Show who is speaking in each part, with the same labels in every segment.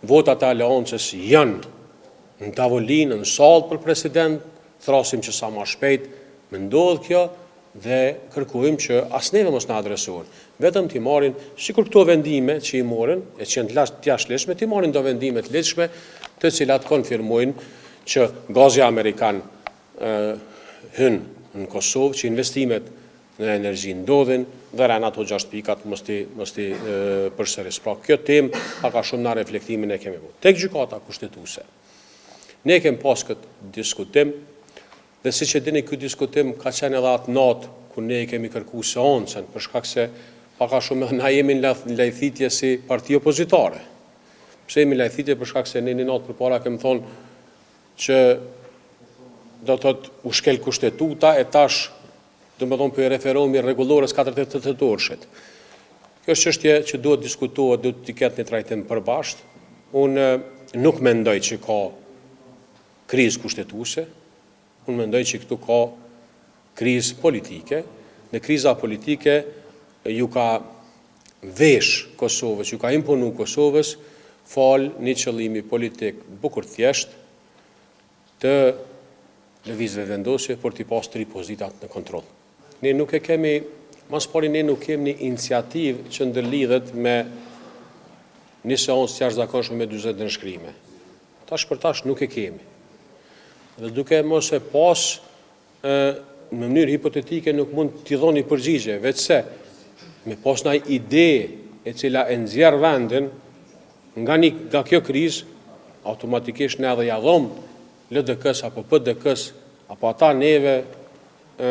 Speaker 1: Votat e Aleancës janë në tavolinë, në sallë për president, thrasim që sa ma shpejt me ndodhë kjo dhe kërkojmë që as neve mos na adresohen, vetëm t'i marrin sikur këto vendime që i morën e që janë të jashtëligjshme, t'i marrin do vendime të ligjshme të cilat konfirmojnë që gazi amerikan hyn në Kosovë, që investimet në energji ndodhin dhe rënë ato 6 pikat mos t'i mos t'i përsëris. Pra kjo temë pak a shumë na reflektimin e kemi bërë. Tek gjykata kushtetuese. Ne kemi pas këtë diskutim dhe siç e dini ky diskutim ka qenë edhe atë natë kur ne e kemi kërku seancën, për shkak se pak a shumë edhe na jemi në lajthitje si parti opozitare. Pse jemi në lajthitje për shkak se ne një natë përpara kemi thonë që do të thotë u shkel kushtetuta e tash domethonë po i referohemi rregullores 48 tetorshit. Kjo është çështje që duhet diskutohet, duhet të ketë një trajtim përbashkët. Unë nuk mendoj që ka krizë kushtetuese, unë mendoj që këtu ka krizë politike, dhe kriza politike ju ka vesh Kosovës, ju ka imponu Kosovës, fal një qëllimi politik bukur thjesht të Lëvizjes Vetëvendosje për t'i pas tri pozitat në kontroll. Ne nuk e kemi, ma s'pari ne nuk kemi një iniciativë që ndërlidhet me një seancë të jashtëzakonshme me 40 nënshkrime. Tash për tash nuk e kemi. Dhe duke mos e pas në mënyrë hipotetike nuk mund t'i dhoni përgjigje, veçse me pas naj ide e cila e nxjerr vendin nga një nga kjo krizë, automatikisht ne edhe ja dhom LDK-s apo PDK-s apo ata neve ë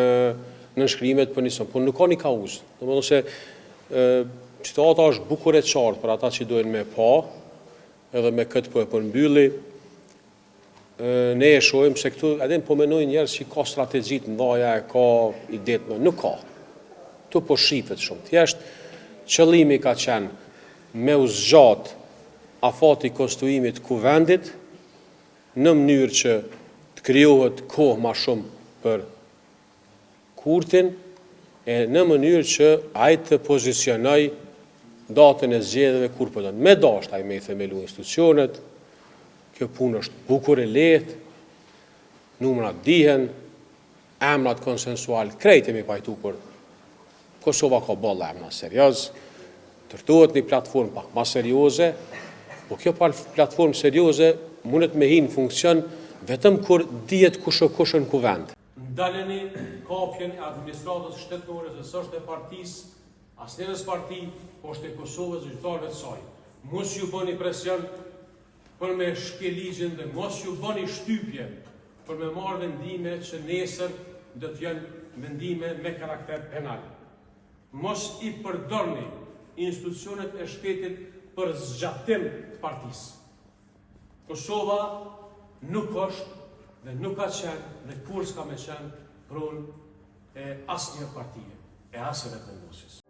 Speaker 1: nënshkrimet për një son, por nuk ka një kauzë. Domethënë se ë situata është bukur e qartë për ata që dojnë me pa, edhe me këtë po e përmbylli, ne e shohim se këtu edhe po menojnë njerëz që ka strategji të mëdha e ka ide të mëdha, nuk ka. Këtu po shifet shumë thjesht, qëllimi ka qenë me u zgjat afati i konstituimit të kuvendit në mënyrë që të krijohet kohë ma shumë për Kurtin e në mënyrë që ai të pozicionoj datën e zgjedhjeve kur po don. Me dasht ai me i themelu institucionet, kjo punë është bukur e lehtë, numrat dihen, emrat konsensual, krejt jemi pajtu për Kosova ka boll emra serioz, ndërtohet një platformë pak ma serioze, po kjo platformë serioze mundet me hi në funksion vetëm kur dihet kush o kush në kuvend. Ndaleni kapjen e administratës shtetërore se s'është e partisë, asnjërës parti, po është e Kosovës dhe qytetarëve të saj. Mos ju bëni presion për me shkel ligjin dhe mos ju bëni shtypje për me marrë vendime që nesër do të jenë vendime me karakter penal. Mos i përdorni institucionet e shtetit për zgjatim të partisë. Kosova nuk është dhe nuk ka qenë dhe kurrë s'ka me qenë pronë e asnjë partie, e as e Vetëvendosjes.